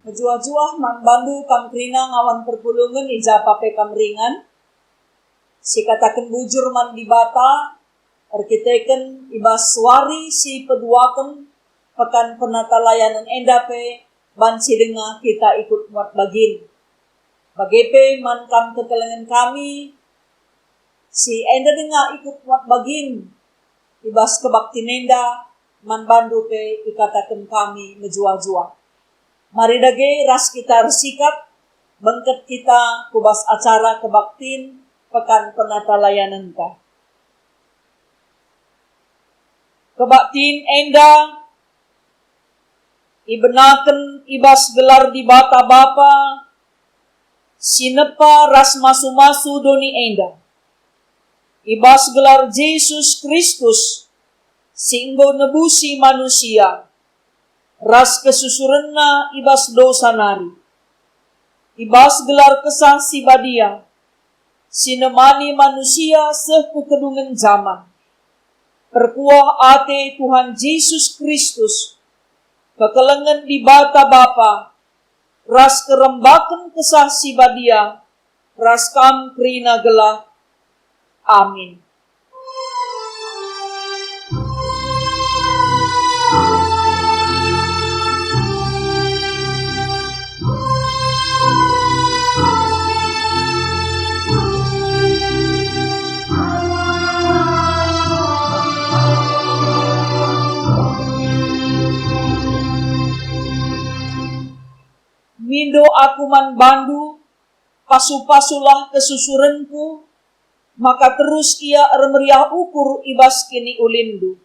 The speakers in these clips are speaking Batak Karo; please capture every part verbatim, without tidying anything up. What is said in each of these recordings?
Mejuah-juah man bandu kam kerina ngawan perpulungen i ja pe kam ringan, si kataken bujur man Dibata, erkiteken i bas wari si peduaken Pekan Penatalayanen enda pe banci denga kita ikut muat bagin. Bage pe man kam kekelengen kami, si enda denga ikut muat bagin i bas kebaktin enda, man bandu pe ikataken kami mejuah-juah. Mari dage ras kita ersikap, bengket kita ku bas acara kebaktin Pekan Penatalayanenta. Kebaktin enda ibenaken i bas gelar Dibata Bapa, si nepa ras masu-masu doni enda, i bas gelar Jesus Kristus, si enggo nebusi manusia, ras kesusurenNa i bas dosa nari, i bas gelar Kesah Si Badia, si nemani manusia seh ku kedungen jaman. Perkuah ate Tuhan Jesus Kristus, kekelengen Dibata Bapa, ras kerembaken Kesah Si Badia, ras kam kerina gelah. Amin. Mindo aku man bandu, pasu-pasulah kesusurenku, maka terus ia ermeriah ukur i bas kiniulinndu.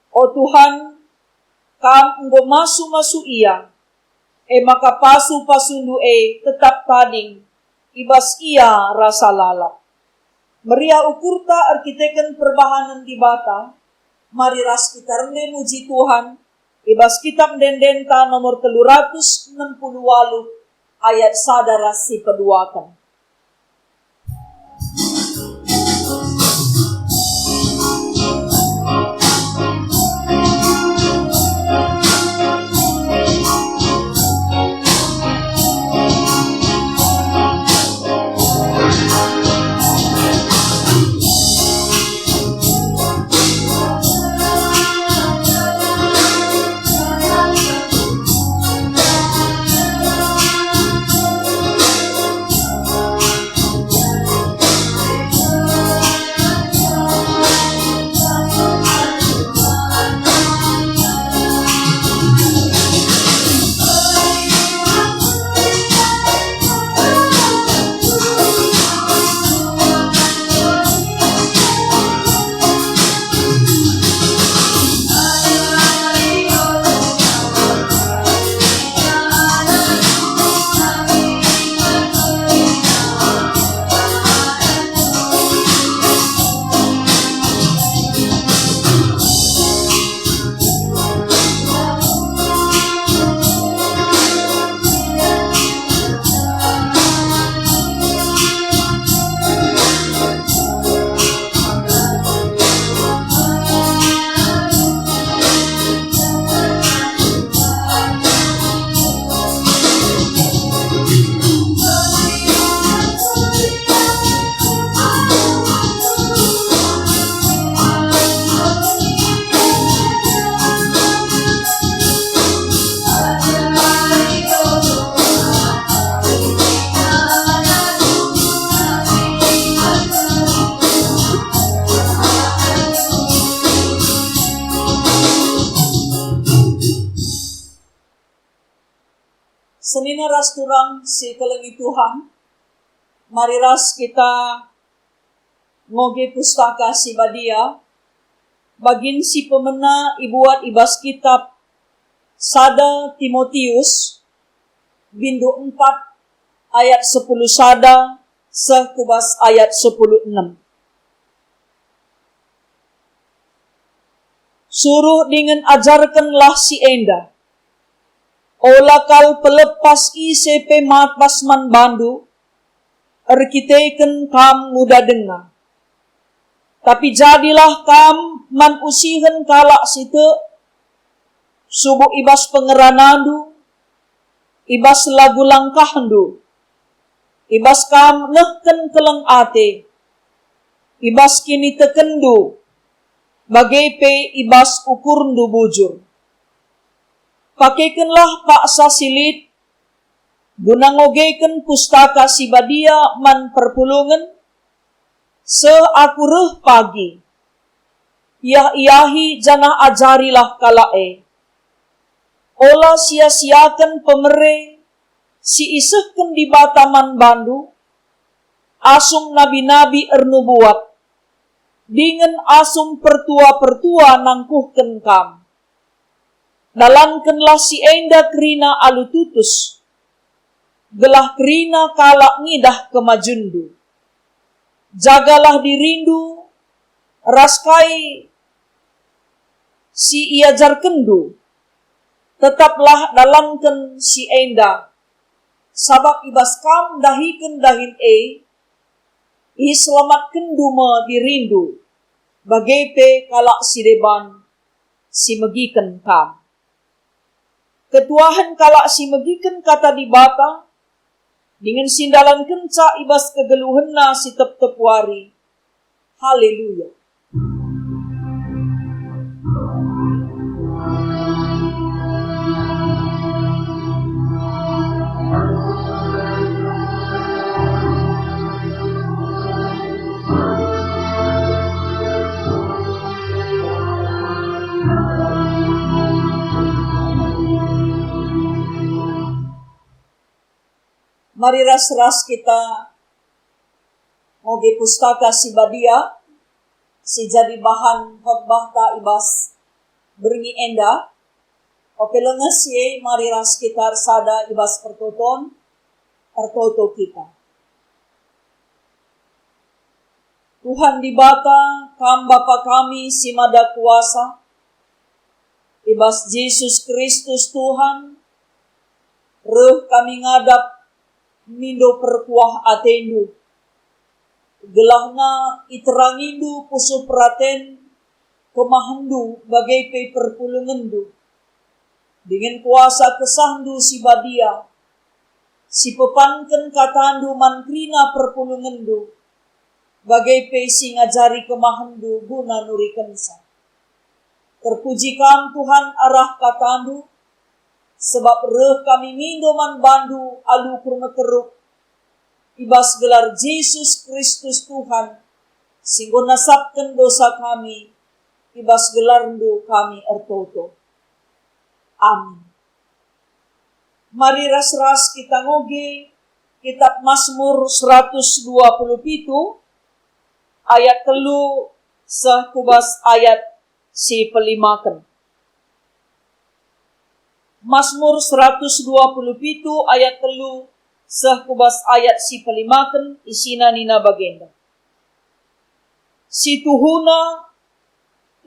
O Tuhan, Kam enggo masu-masu ia, e maka pasu-pasundu e tetap tading i bas ia rasa lalap. Meriah ukurta erkiteken perbahanen Dibata, mari ras kita rende muji Tuhan i bas Kitap Ende-endenta nomor telu ratus enem puluh waluh ayat sada ras si peduaken. Senina ras turang si kelengi Tuhan, mari ras kita ngoge Pustaka Si Badia, bagin si pemena ibuat i bas kitap sada Timotius, bindu empat ayat sepuluh sada seh ku bas ayat sepuluh enem. Suruh dingen ajarkenlah si enda. Ola kal pelepas ise pe matas man bandu, erkiteken kam nguda denga. Tapi jadilah kam man usihen kalak si tek, subuk i bas pengeranandu, i bas lagu langkahndu, i bas kam nehken keleng ate, i bas kinitekenndu, bage pe i bas ukurndu bujur. Pakekenlah paksa si lit guna ngogeken Pustaka Si Badia man perpulungen, seh aku reh pagi. Iah-iahi janah ajarilah kalak e. Ola sia-siaken pemere si isehken Dibata man bandu, asum nabi-nabi ernubuat, dingen asum pertua-pertua nangkuhken kam. Dalankenlah si enda kerina alu tutus, gelah kerina kalak ngidah kemajunndu. Jagalah dirindu ras kai si iajarkenndu, tetaplah dalanken si enda, sabap i bas kam ndahiken dahin e, iselamatkendu me dirindu, bage pe kalak si deban si megiken kam. Ketuahen kalak si megiken Kata Dibata, dingen si ndalankenca i bas kegeluhenna si tep-tep wari. Haleluya. Mari ras-ras kita ngoge Pustaka Si Badia si jadi bahan khotbahta i bas berngi enda. Ope langa si e, mari ras kita ersada i bas pertoton, ertoto kita. Tuhan Dibata, Kam Bapa kami si Mada Kuasa, i bas Jesus Kristus Tuhan, reh kami ngadap mindo perkuah ateNdu, gelahna iterangiNdu pusuh peraten, kemahenNdu bage pe perpulungenNdu, dingen kuasa KesahNdu si Badia, si pepanken kataNdu man kerina perpulungenNdu, bage pe si ngajari kemahenNdu guna nurikenca. Terpuji Kam, Tuhan, arah kataNdu, sebab reh kami mindo man baNdu alu ukur meteruk, i bas gelar Jesus Kristus Tuhan, si enggo nasapken dosa kami, i bas gelarNdu kami ertoto. Amin. Mari ras-ras kita ngoge Kitab Masmur seratus dua puluh pitu ayat telu seh ku bas ayat si pelimaken. Masmur seratus dua puluh pitu ayat telu seh ku bas ayat si pelimaken, isina nina bagenda, "Si tuhuna,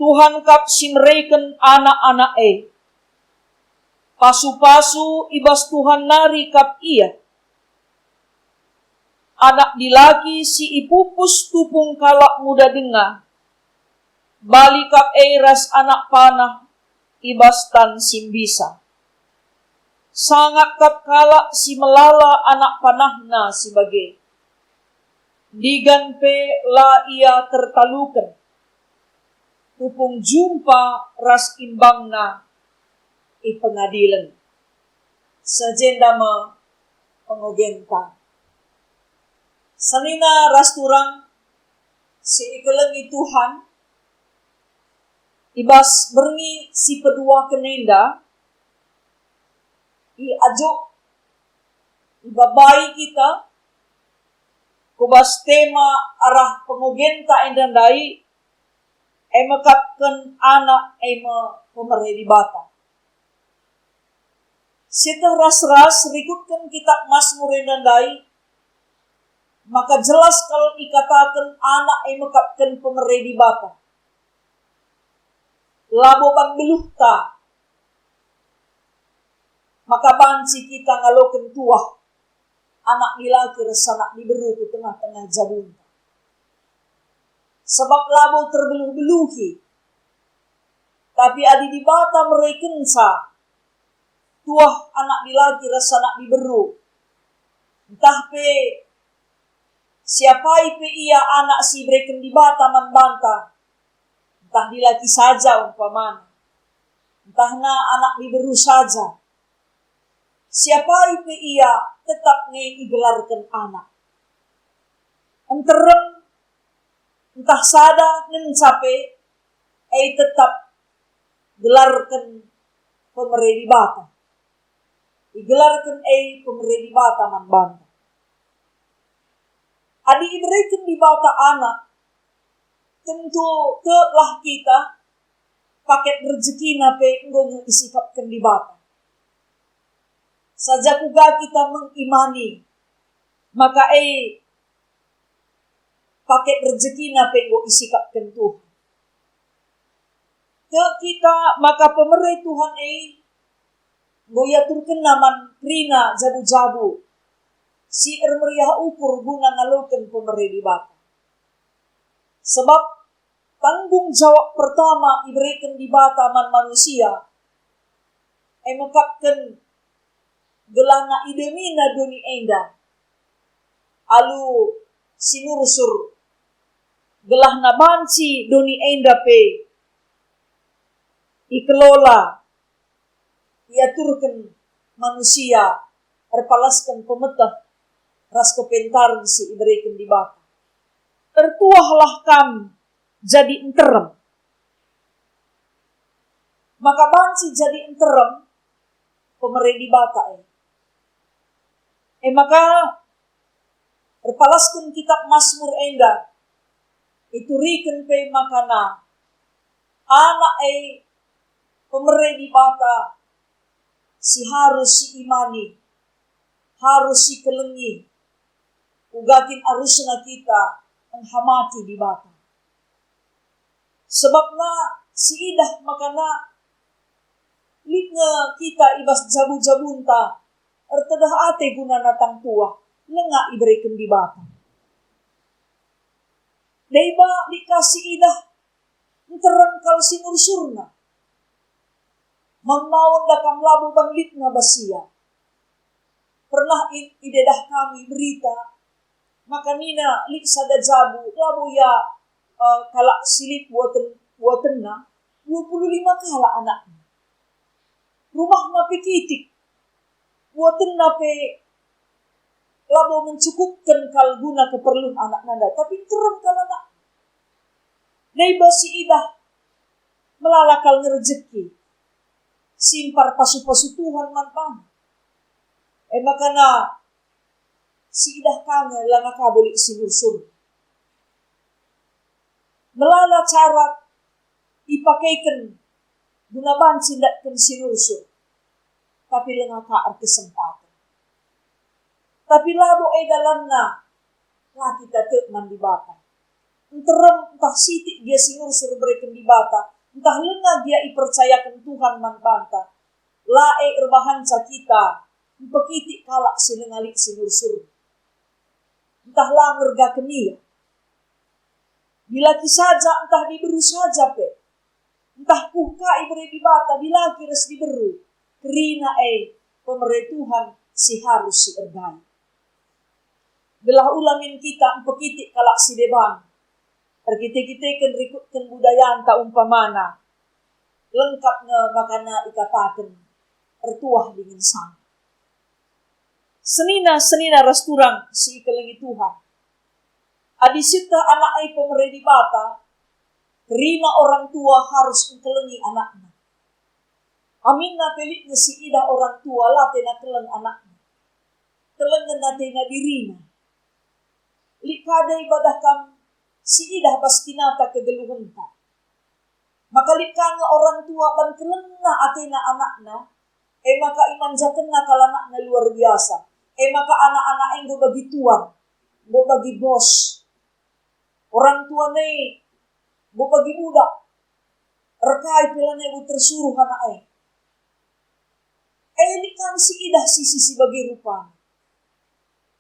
Tuhan kap si mereken anak-anak e. Pasu-pasu i bas Tuhan nari kap ia. Anak dilaki si ipupus tupung kalak nguda denga, bali kap e ras anak panah i bas tan si mbisa. Sangap kap kalak si melala anak panahna si bage. Ndigan pe la ia tertaluken. Tupung jumpa ras imbangna i pengadilen." Sajenda me pengogenta. Senina ras turang si ikelengi Tuhan, i bas berngi si peduaken enda, iajuk, ibabai kita ku bas tema arah pengogenta enda ndai, e me kap ken anak e me pemere Dibata. Sieteh ras-ras rikutken Kitab Masmur enda ndai, maka jelas kal ikataken anak e me kap ken pemere Dibata. Labo ban beluhta, maka banci kita ngaloken tuah anak dilaki ras anak diberu ku tengah-tengah jabunta. Sabap labo terbeluh-beluhi, tapi adi Dibata merekenca, tuah anak dilaki ras anak diberu, ntah pe siapai pe ia anak si ibereken Dibata man banta, ntah dilaki saja umpamana, ntahna anak diberu saja, siapai pe ia tetap nge igelarken anak. Nterem ntah sada ngenca pe, e tetap gelarken pemere Dibata. Igelarken e pemere Dibata man banta. Adi ibereken Dibata anak, tentu teklah kita paket rejekina pe enggo nge isikapken Dibata. Saja kuga kita mengimani maka e paket rejekina pe enggo isikapken Tuhan. Tek kita maka pemere Tuhan e enggo iaturkenNa man kerina jabu-jabu si ermeriah ukur guna ngaloken pemere Dibata. Sebab tanggung jawab pertama ibereken Dibata man manusia, e mekapken gelahna idemina doni enda alu sinursur, gelahna banci doni enda pe ikelola, iaturken manusia erpalasken pemeteh ras kepentaren si ibereken Dibata. Ertuahlah kam jadi nterem. Maka banci jadi nterem pemere Dibata e. E maka erpalasken kitab Masmur enda, ituriken pe makana anak e pemere Dibata si harus siimani, harus sikelengi, uga kin arusna kita enghamati Dibata. Sebabna siidah makana lit nge kita i bas jabu-jabunta ertedeh ate guna natang tuah, langa ibereken Dibata. Deba lit ka siidah nterem kal sinursurna. Maun-maun da kam labo banglitna bas ia. Pernah i-, idedah kami berita, maka nina lit sada jabu, labo ia, eh, kalak si lit buaten-, buatenna, dua puluh lima kalak anakna. Rumahna pe kitik, buatenna pe labo mencukupken kal guna keperlun anakna ndai, tapi nterem kal anak. Deba siidah melala kal ngerejeki, simpar pasu-pasu Tuhan man bana. E makana siidah ka nge langa ka bo lit sinursur. Melala cara ipakeken guna banci ndatken sinursur, tapi langa ka erkesempaten. Tapi labo e dalanna, la kita tek man Dibata. Nterem ntah sitik gia sinursur ibereken Dibata, ntah langa gia ipercayaken Tuhan man banta, la e erbahanca kita mpekitik kalak si langa lit sinursur, ntah la ngergaken ia. Dilaki saja ntah diberu saja pe, ntah kuh ka ibere Dibata dilaki ras diberu, kerina e pemere Tuhan si harus siergai. Gelah ula min kita mpekitik kalak si deban, erkite-kiteken rikutken budayanta umpamana, lengkap nge makana ikataken ertuah dingen sangap. Senina-senina ras turang si ikelengi Tuhan. Adi sieteh anak e pemere Dibata, kerina orang tua harus engkelengi anakna. Aminna pe lit nge siidah orang tua la tena keleng anakna, kelengen atena dirina. Lit ka deba dah kam siidah bas kinata kegeluhenta. Maka lit ka nge orang tua ban kelengenna atena anakna, e maka imanjakenna kal anakna luar biasa. E maka anak-anak e enggo bagi tuan, enggo bagi bos. Orang tua e enggo bagi budak, erkai pe lanai enggo tersuruh anak e. E lit ka nge siidah sisi si bage rupana.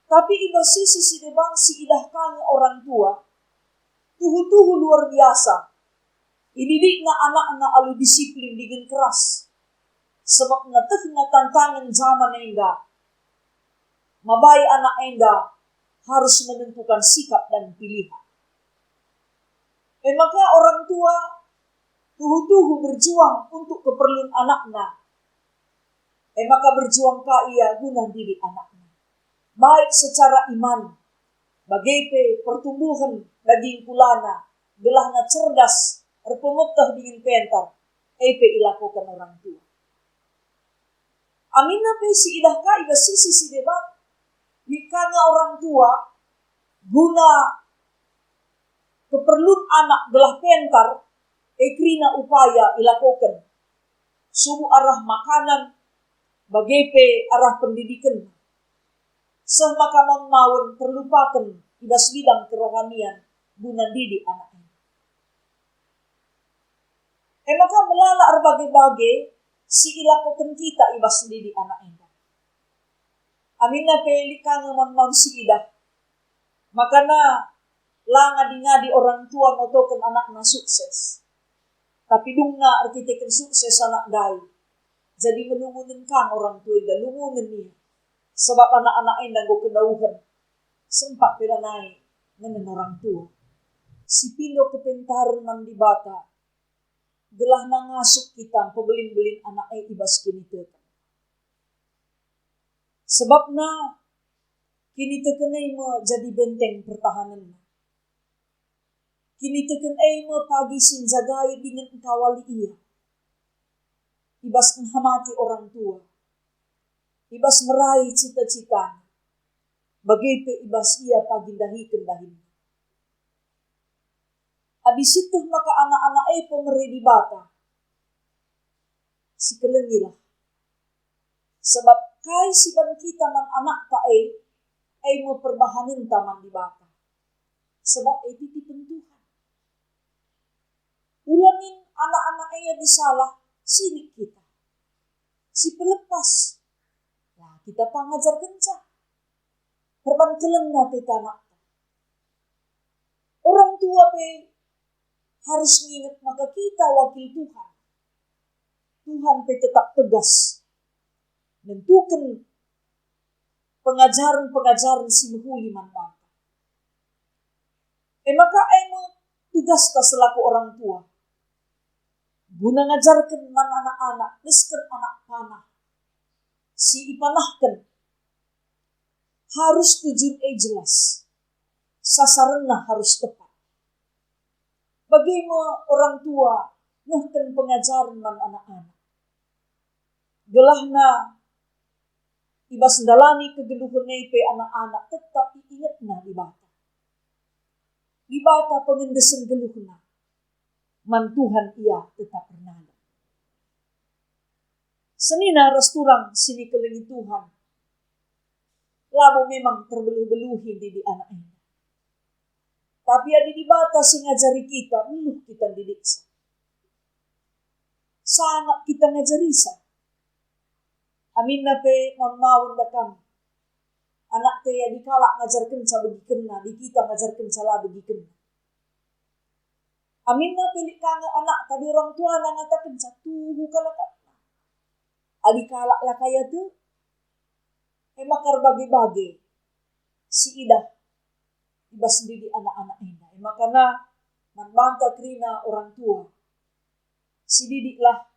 Tapi i bas sisi si deban siidah ka nge orang tua, tuhu-tuhu luar biasa. Ididikna anakna alu disiplin dingen keras. Sebab netehna tantangen zaman enda, mabai anak enda harus menentukan sikap dan pilihan. E maka orang tua tuhu-tuhu berjuang untuk keperlun anakna. E maka berjuang ka ia guna ndidik anakna, baik secara iman, bage pe pertumbuhan daging kulana, gelahna cerdas, erpemeteh dingen pentar, e pe ilakoken orang tua. Aminna pe si idah ka i bas sisi si deban, lit ka nge orang tua guna keperlun anak gelah pentar, e kerina upaya ilakoken, subuk arah makanan, bage pe arah pendidiken, seh maka maun-maun terlupaken i bas bidang kerohanian guna ndidik anak enda. E maka melala erbage-bage si ilakoken kita i bas ndidik anak enda. Aminna pe lit ka nge maun-maun si idah, makana la ngadi-ngadi orang tua ngotoken anakna sukses. Tapi dungna erkiteken sukses anak ndai, jadi melungunen kang orang tua enda, lungunen ia, sebab anak-anak enda enggo kedauhen, sempat pe lanai ngenen orang tua. Sipindo kepentaren man Dibata, gelahna ngasup kita mpebelin-belin anak e i bas kiniteken. Sebabna kiniteken e me jadi benteng pertahanenna. Kiniteken e me pagi si njagai dingen engkawali ia i bas ngehamati orang tua, i bas merai cita-citana, bage pe i bas ia pagi ndahiken dahinna. Adi sieteh maka anak-anak e pemere Dibata, sikelengilah. Sebab kai si iban kita man anakta e, e me perbahanenta man Dibata. Sebab e titipen Tuhan. Ula min anak-anak e adi salah, sinik kita. Si pelepas, la kita pangajarkenca. Perban kelengna pe tanakta. Orang tua pe harus nginget maka kita wakil Tuhan. Tuhan pe tetap tegas nentuken pengajaren-pengajaren si mehuli man banta. E maka e me tugasta selaku orang tua, guna ngajarken man anak-anak, desken anak panah si ipanahken. Harus tujun e jelas, sasarenna harus tepat. Bage me orang tua nehken pengajaren man anak-anak. Gelahna i bas ndalani kegeluhen e pe anak-anak tetap iingetna Dibata. Dibata pengendesen geluhna, man Tuhan ia tetap ernalem. Senina ras turang si ikelengi Tuhan, labo memang terbeluh-beluhi ndidik anak enda. Tapi adi Dibata si ngajari kita, beluh kita ndidiksa. Sangap kita ngajarisa. Aminna pe maun-maun da kam. Anakta e adi kalak ngajarkenca begikenna, adi kita ngajarkenca la begikenna. Aminna pe lit ka nge anakta adi orang tuana ngatakenca tuhu kalak akapna. Adi kalak la kai ate, e maka erbage-bage si idah i bas ndidik anak-anak enda. E maka na man banta kerina orang tua, sididiklah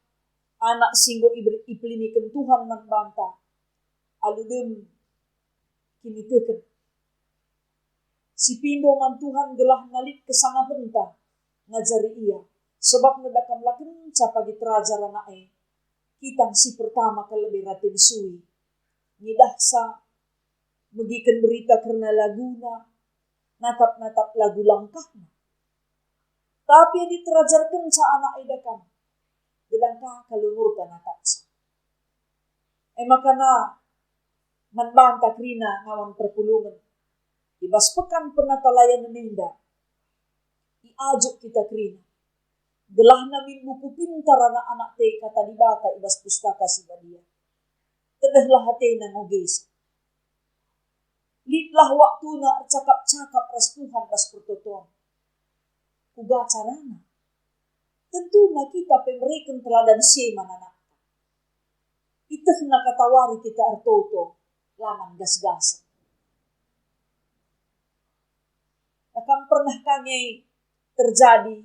anak si enggo iber-, ipeliniken Tuhan man banta alu dem kiniteken. Sipindo man Tuhan gelah na lit kesangapenta ngajari ia, sebab neda kam la kenca pagi terajar anak e. Kitang si pertama kal lebe rate mesui, ngidahsa, megiken berita kerna laguna, natap-natap lagu langkahna. Tapi adi terajarkenca anak enda kam, gedang ka kal umurta natapsa. E maka na man banta kerina ngawan perpulungen, i bas pekan penatalayanen enda, iajuk kita kerina. Gelahna min buku pintar anak-anakta e Kata Dibata i bas Pustaka Si Badia. Tedehlah atena ngogesa. Litlah waktuna ercakap-cakap ras Tuhan bas pertoton. Kuga carana? Tentuna kita pe mereken teladan si e man anakta. Itehna katawari kita ertoto, la man gas-gasen. Nah, kam pernah ka nge terjadi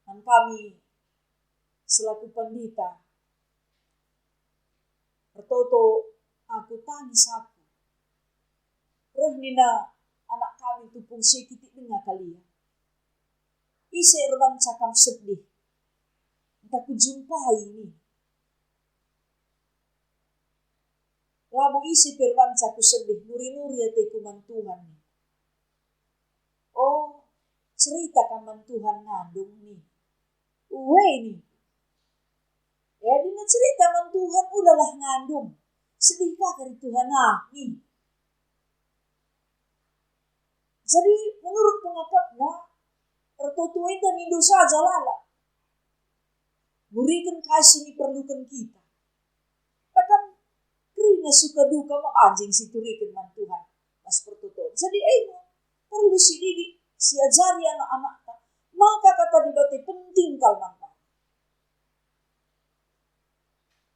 man kami selaku pandita, ertoto aku, tangis aku. Reh nina anak kami tupung si kitik denga kal ia. Ise erbanca kam sedih? Ntah kujumpai nina. Labo ise pe erbanca kusedih, nuri-nuri ateku man Tuhan nina. Oh, cerita kam man Tuhan ngandung nina. Ue nina. E, adina cerita man Tuhan, ulalah ngandung. Sedih ka kari Tuhan ah nina. Jadi, menurut pengakapna, ertoto enda mindo saja lalap. Nuriken kai si niperluken kita. Bahkan kerina suka duka me banci situriken man Tuhan bas pertoton. Jadi, e me perlu sididik, siajari anak-anakta, maka Kata Dibata penting kal man bana.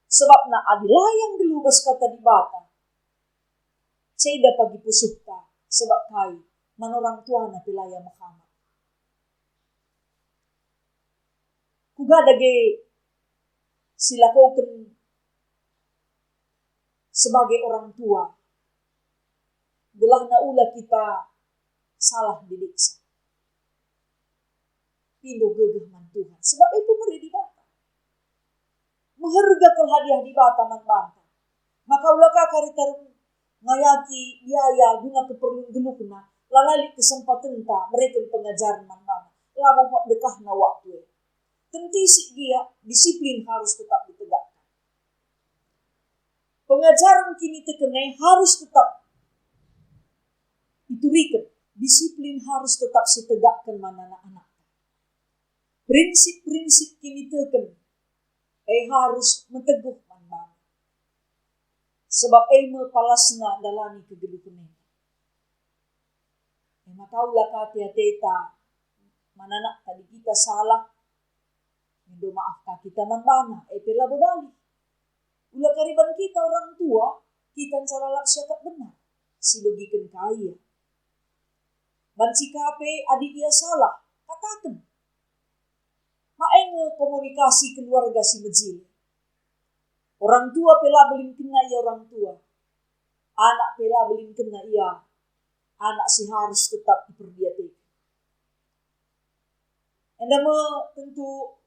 Sebabna adi la ia nggeluh bas Kata Dibata, ceda pagi pusuhta, sebab kai, man orang tuana pe la ia mehamat. Kuga dage si lakoken sebagai orang tua, gelahna ula kita salah ndidiksa. Pindo gegeh man Tuhan, sebab e pemere Dibata. Meherga kal hadiah Dibata man banta. Maka ula ka kari tarum ngayaki biaya guna keperlun geluhna, lanai lit kesempatenta mereken pengajaren man bana. Labo mot dekahna waktu e. Kentisik gia, disiplin harus tetap ditegakkan. Pengajaren kiniteken e harus tetap ituriken. Disiplin harus tetap sitegakkan man anak-anak. Prinsip-prinsip kiniteken e harus meteguh man bana. Sebab e me palasna ndalani kegeluhen enda. E maka ula ka ate-ateta man anakta adi kita salah, mindo maaf ka kita man bana, e pe labo dalih. Ula kari ban kita orang tua, kita nca lalap siakap benar, sibegiken ka ia. Banci ka pe adi ia salah, kataken. Ma e nge komunikasi keluarga si mejile. Orang tua pe la belinkenna ia orang tua. Anak pe la belinkenna ia anak si harus tetap iperdiateken. Enda me tentu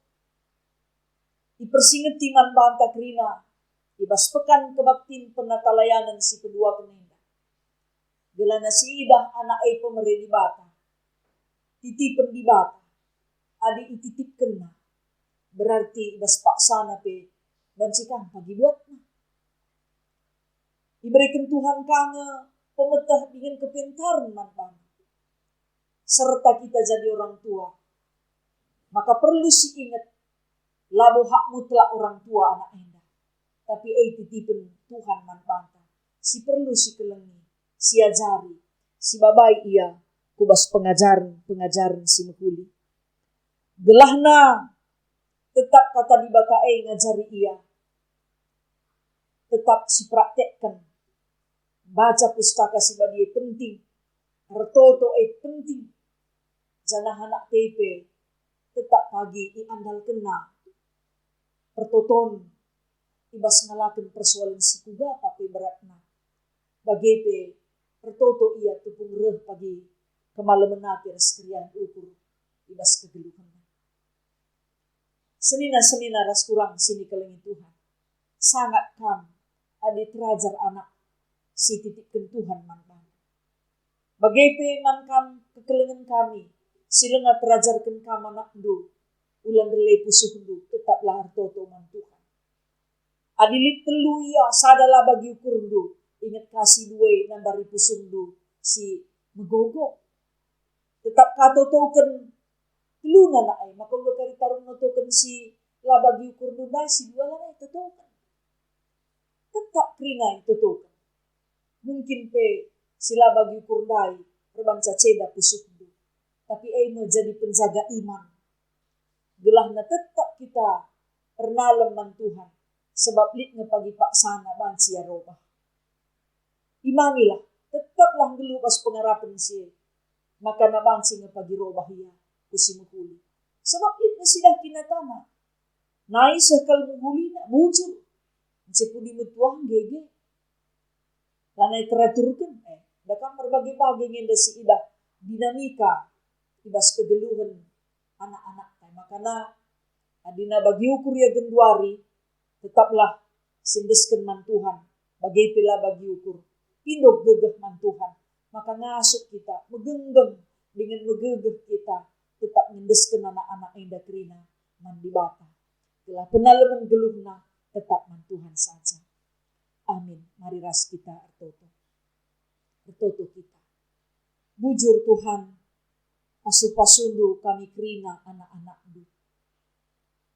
ipersingeti man banta kerina i bas Pekan Kebaktin Penatalayanen si peduaken enda. Gelahna siidah anak e pemere Dibata, titipen Dibata, adi ititipkenna, berarti i bas paksana pe banci kam pagi buatna. Ibereken Tuhan ka nge pemeteh dingen kepentaren man bana. Serta kita jadi orang tua, maka perlu siinget, labo hak mutlak orang tua anak enda, tapi e titipen Tuhan man banta, si perlu sikelengi, siajari, sibabai ia ku bas pengajaren-pengajaren si mehuli. Gelahna tetap Kata Dibata e ngajari ia, tetap sipraktekken. Baca Pustaka Si Badia e penting, ertoto e penting, janah anak e pe tetap pagi iandalkenna pertoton i bas ngalaken persoalen si kuga pe beratna. Bage pe ertoto ia tupung reh pagi kemalemen ate ras keriahen ukur i bas kegeluhenna. Senina-senina ras turang si nikelengi Tuhan, sangat kam adi terajar anak si ititipken Tuhan man bandu. Bage pe man kam kekelengen kami si langa terajarken kam anakndu, ula ndele pusuhndu, tetaplah ertoto man Tuhan. Adi lit telu ia, sada la bagi ukurndu, inget ka si dua e nambari pusuhndu si megogo. Tetap ka totoken teluna anak e, maka ula kari tarum notoken si la bagi ukurndu ndai, si dua lanai totoken. Tetap kerina itotoken. Mungkin pe si la bagi ukur ndai erbanca ceda pusuhndu, tapi e me jadi penjaga iman. Gelahna tetap kita ernalem man Tuhan, Sebab lit nge pagi paksana banci ia robah. Imanilah, tetaplah nggeluh bas pengarapen si e, maka banci nge pagi robah ia ku si mehuli. Sebab lit nge sidah kinatana. Nai seh kal mehulina, bujur. Ncipudi metuah nggege. Lanai teraturken, eh, da kam erbage-bage nge enda si idah dinamika i bas kegeluhen anak-anakta. Makana, adina bagi ukur ia genduari, tetaplah siendesken man Tuhan, bage pe la bagi ukur. Pindo gegeh man Tuhan, maka ngasup kita megenggeng dingen megegeh kita tetap ngendesken anak-anak enda kerina man Dibata. Gelah penalemen geluhna tetap man Tuhan saja. Amin. Mari ras kita ertoto. Ertoto kita. Bujur Tuhan, pasu-pasundu kami kerina anak-anakndu.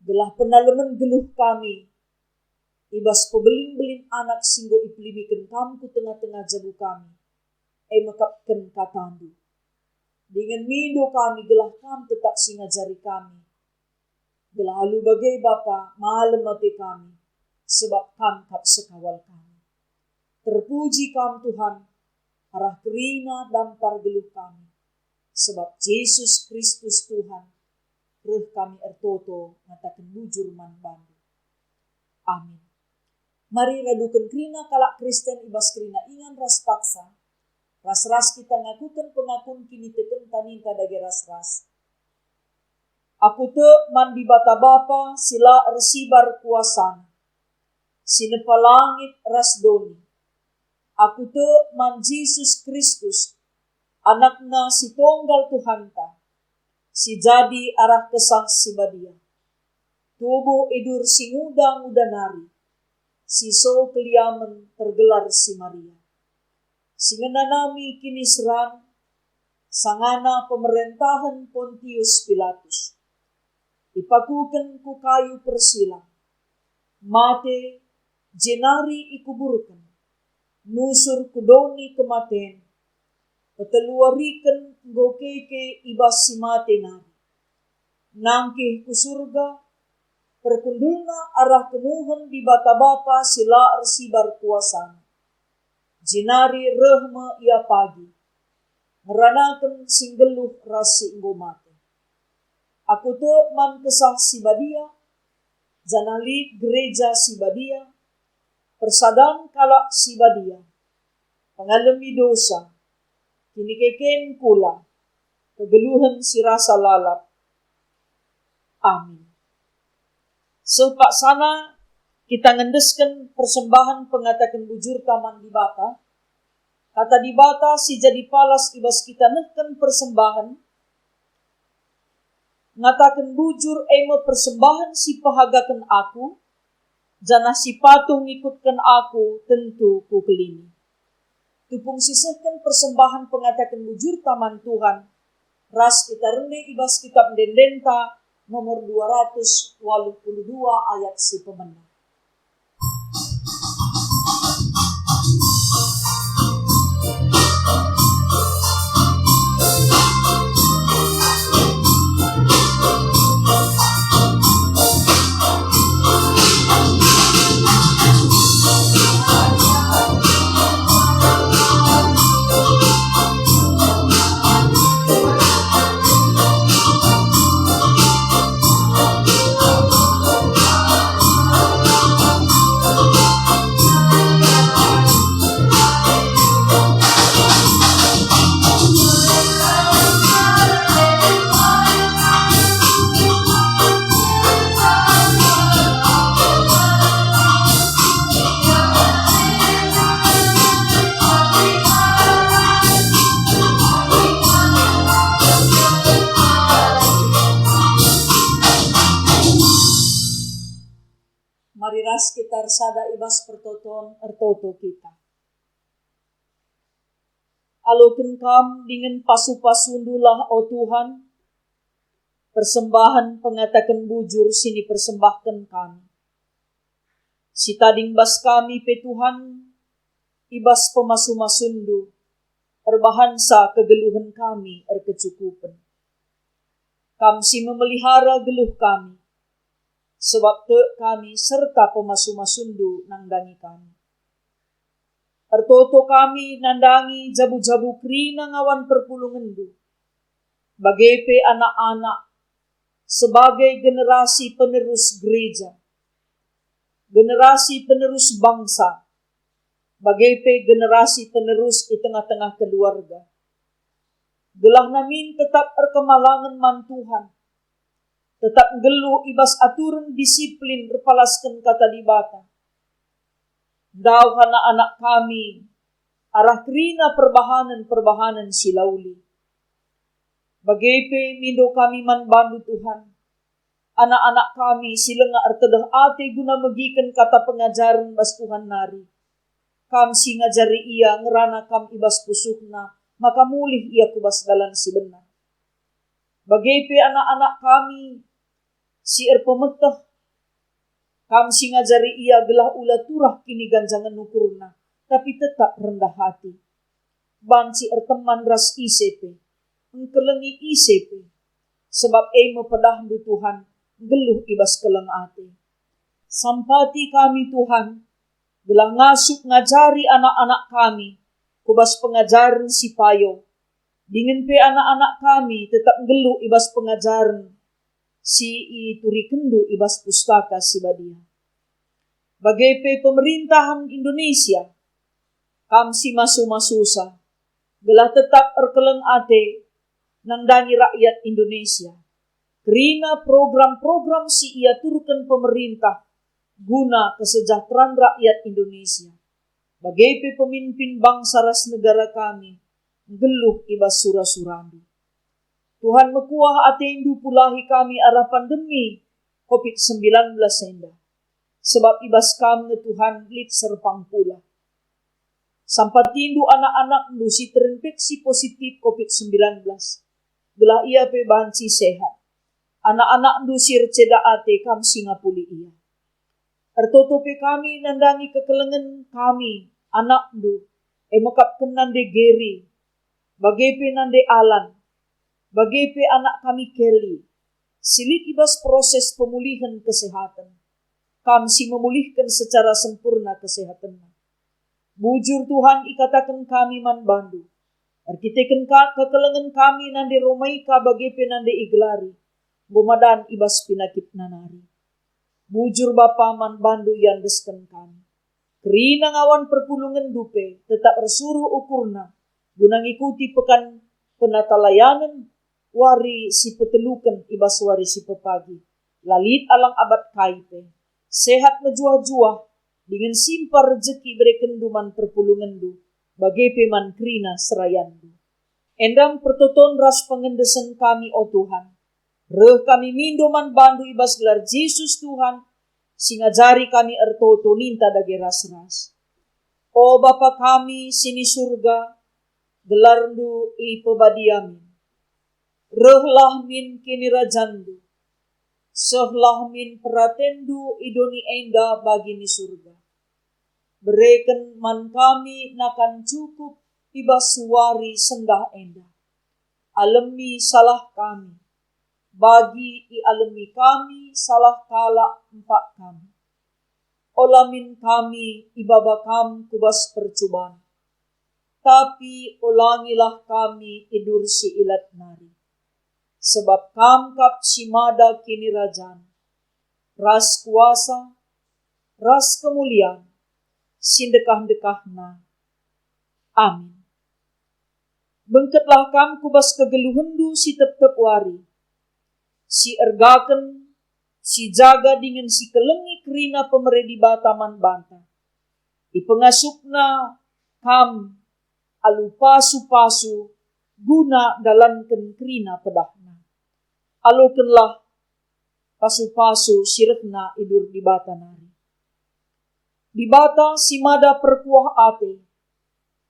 Gelah penalemen geluh kami, i bas pebelin-belin anak si enggo ipelimiken kam ku tengah-tengah jabu kami, e mekapken katandu. Dingen mindo kami gelah kam tetap si ngajari kami. Gelah alu bage Bapa, malem ate kami, sebab kam kap sekawal kami. Terpuji kam Tuhan, arah kerina dampar geluh kami. Sebab Jesus Kristus Tuhan, reh kami ertoto ngataken bujur man bandu. Amin. Mari raduken kerina kalak Kristen i bas kerina ingan ras paksa, ras-ras kita ngakuken pengakun kinitekenta ninta dage ras-ras. Aku tek man Dibata Bapa si la ersibar kuasana, si nepa langit ras doni. Aku tek man Jesus Kristus, AnakNa si tonggal Tuhanta, si jadi arah Kesah Si Badia. Tubuh idur si nguda-nguda nari, si so keliamen tergelar si Maria. Si ngenanami kiniseran, sangana pemerentahen Pontius Pilatus. Ipakuken ku kayu persilang, mate, jenari ikuburken, nusur ku doni kematen, peteluwariken enggo keke i bas si mate nari. Nangkih ku Surga, perkundulna arah kemuhen Dibata Bapa si la ersibar kuasana. Jenari reh me Ia pagi, ngeranaken si nggeluh ras si enggo mate. Aku tek man Kesah Si Badia, janah lit gereja si badia, persadan kalak si badia, pengalemi dosa, kinikeken kula, kegeluhen si rasa lalap. Amin. Seh paksana kita ngendesken persembahen pengataken bujurta man Dibata. Kata Dibata si jadi palas i bas kita nehken persembahen, ngataken bujur e me persembahen si pehagaken aku, janah si patuh ngikutken aku tentu kukelini. Tupung sisehken persembahen pengataken bujurta man Tuhan, ras kita rende i bas kitab ende-endenta nomor dua ratus waluh puluh dua ayat si pemena. Mari ras kita ersada i bas pertoton, ertoto kita. Aloken kam dingen pasu-pasundulah, o Tuhan, persembahen pengataken bujur si nipersembahken kami. Si tading bas kami pe, Tuhan, i bas pemasu-masuNdu, erbahansa kegeluhen kami erkecukupen. Kam si memelihara geluh kami. sebab tek kami serta pemasu-masuNdu nandangi kami. Ertoto kami nandangi jabu-jabu kerina ngawan perpulungenNdu, bage pe anak-anak sebagai generasi penerus gereja, generasi penerus bangsa, bage pe generasi penerus i tengah-tengah keluarga. Gelah namin tetap erkemalangen man Tuhan, tetap nggeluh i bas aturen disiplin erpalasken Kata Dibata. Ndauh anak-anak kami arah kerina perbahanen-perbahanen si la uli. Bage pe mindo kami man baNdu, Tuhan, anak-anak kami si langa ertedeh ate guna megiken kata pengajaren bas Tuhan nari. Kam si ngajari ia ngerana Kam i bas pusuhna, maka mulih ia ku bas dalan si benar. Bage pe anak-anak kami si erpemeteh, Kam si ngajari ia gelah ula turah kiniganjangen ukurna, tapi tetap rendah hati. Banci erteman ras ise pe, engkelengi ise pe, sebab e me pedahNdu, Tuhan, nggeluh i bas keleng ate. Sampati kami, Tuhan, gelah ngasup ngajari anak-anak kami ku bas pengajaren si payo, dingen pe anak-anak kami tetap nggeluh i bas pengajaren si iturikenNdu i bas Pustaka Si Badia. Bage pe pemerintahen Indonesia, Kam si masu-masusa, gelah tetap erkeleng ate nandangi rakyat Indonesia, kerina program-program si iaturken pemerintah guna kesejahteraan rakyat Indonesia, bage pe pemimpin bangsa ras negara kami nggeluh i bas sura-suraNdu. Tuhan, mekuah ateNdu pulahi kami arah pandemi covid sembilan belas enda, sebab i bas Kam nge, Tuhan, lit serpang pula. SampatiNdu anak-anakNdu si terinfeksi positif covid sembilan belas, gelah ia pe banci sehat. Anak-anakNdu si erceda ate, Kam si ngapuli ia. Ertoto pe kami nandangi kekelengen kami, anakNdu, e me kap ken nande Geri, bage pe nande Alan, bage pe anak kami Kelly, si lit i bas proses pemulihen kesehaten. Kam si memulihken secara sempurna kesehatenna. Bujur, Tuhan, ikataken kami man baNdu, erkiteken ka kekelengen kami nande Romaika bage pe nande igelari, enggo madan i bas penakitna nari. Bujur, Bapa, man baNdu iandesken kami. Kerina ngawan perpulungenNdu pe tetap ersuruh ukurna guna ngikuti pekan penatalayanen wari si peteluken i bas wari si pepagi. La lit alang abat kai pe. Sehat mejuah-juah, dingen simpar rejeki iberekenNdu man perpulungenNdu, bage pe man kerina serayanNdu. Enda me pertoton ras pengendesen kami, o Tuhan. Reh kami mindo man baNdu i bas gelar Jesus Tuhan, si ngajari kami ertoto ninta dage ras-ras. O Bapa kami si ni Surga, gelarNdu ipebadia min. Rehlah min kinirajanNdu. Sehlah min peratenNdu i doni enda bagi ni Surga. Bereken man kami nakan cukup i bas wari sendah enda. Alemi salah kami, bagi ialemi kami salah kalak empak kami. Ola min kami ibaba Kam ku bas percuban, tapi olangilah kami i bas si ilat nari. Sebab Kam kap si mada kinirajan, ras kuasa, ras kemulian, si ndekah-ndekahna. Amin. Bengketlah Kam ku bas kegeluhenNdu si tep-tep wari, si ergaken, si jaga dingen si kelengi kerina pemere Dibata man banta. IpengasupNa Kam alu pasu-pasu guna ndalanken kerina pedahNa. Alokenlah pasu-pasu si rehna i bas Dibata nari. Dibata si mada perkuah ate,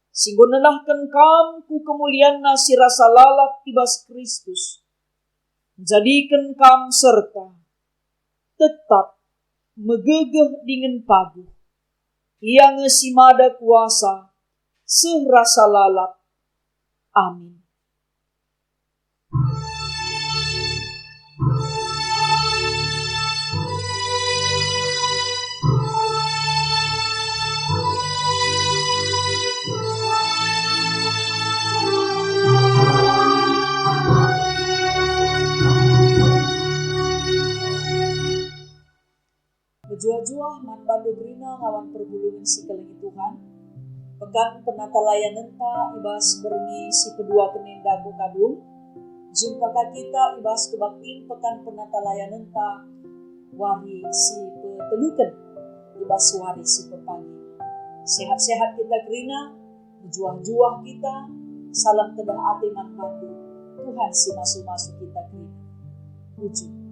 si enggo nenahken Kam ku kemulianNa si rasa lalap i bas Kristus, njadiken Kam serta tetap megegeh dingen paguh. Ia nge si mada kuasa seh rasa lalap. Amin. Juah-juah man bandu kerina ngawan perpulungen si kelengi Tuhan. Pekan penatalayanenta i bas berngi si peduaken enda enggo kadung. Jumpa ka kita i bas kebaktin pekan penatalayanenta wari si peteluken i bas wari si pepagi. Sehat-sehat kita kerina, mejuah-juah kita, salam tedeh ate man bandu, Tuhan si masu-masu kita kerina. Puji.